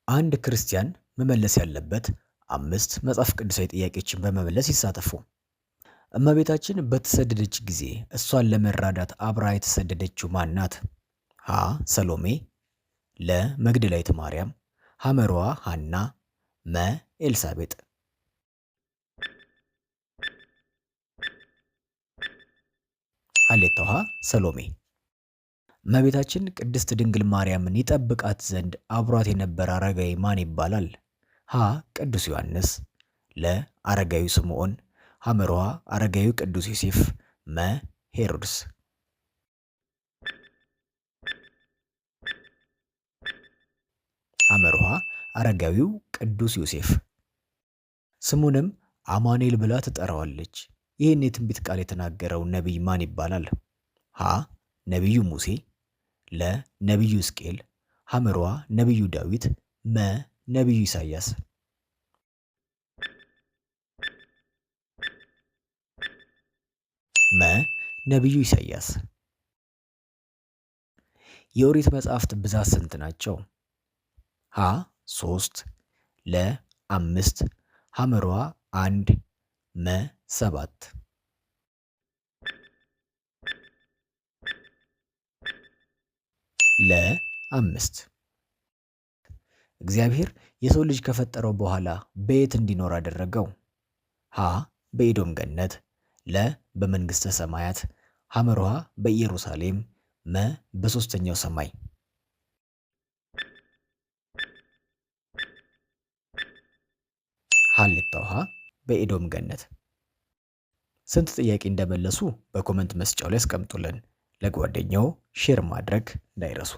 አንድ ክርስቲያን መመለስ ያለበት አምስት መጽሐፍ ቅዱሳዊ ጥያቄዎችን በመመለስ ይሳተፉ። እመቤታችን በተሰደደች ጊዜ እሷን ለመራዳት አብራ የተሰደደችው ማን ናት? ሀ ሰሎሜ፣ ለ መግደላዊት ማርያም፣ ሐመርዋ ሐና፣ መ ኤልሳቤጥ። ሀሌታው ሀ ሰሎሜ። እመቤታችን ቅድስት ድንግል ማርያምን ይጠብቃት ዘንድ አብሯት የነበረ አረጋዊ ማን ይባላል? ሀ ቅዱስ ዮሐንስ፣ ለ አረጋዊ ስምዖን፣ ሐመርዋ አረጋዊ ቅዱስ ዮሴፍ፣ መ ሄሮድስ። ሐመርሃ አረጋዊው ቅዱስ ዮሴፍ። ስሙንም አማኑኤል ብላ ትጠራዋለች። ይህን የትንቢት ቃል የተናገረው ነቢይ ማን ይባላል? ሀ ነቢዩ ሙሴ፣ ለ ነቢዩ ሕዝቅኤል፣ ሐመርዋ ነቢዩ ዳዊት፣ መ ነቢዩ ኢሳይያስ። መ ነቢዩ ኢሳይያስ። የኦሪት መጻሕፍት ብዛት ስንት ናቸው? ሀ 3፣ ለ 5፣ ሐመርዋ 1፣ መ 7። ለ 5። እግዚአብሔር የሰው ልጅ ከፈጠረው በኋላ በየት እንዲኖር አደረገው? ሀ በኤዶም ገነት፣ ለ በመንግሥተ ሰማያት፣ ሐመርሃ በኢየሩሳሌም፣ መ በሦስተኛው ሰማይ። ሀሌታው ውሃ በኤዶም ገነት። ስንት ጥያቄ እንደመለሱ በ comment መስጫው ላይ አስቀምጡልን። ለጓደኛው share ማድረግ እንዳይረሱ።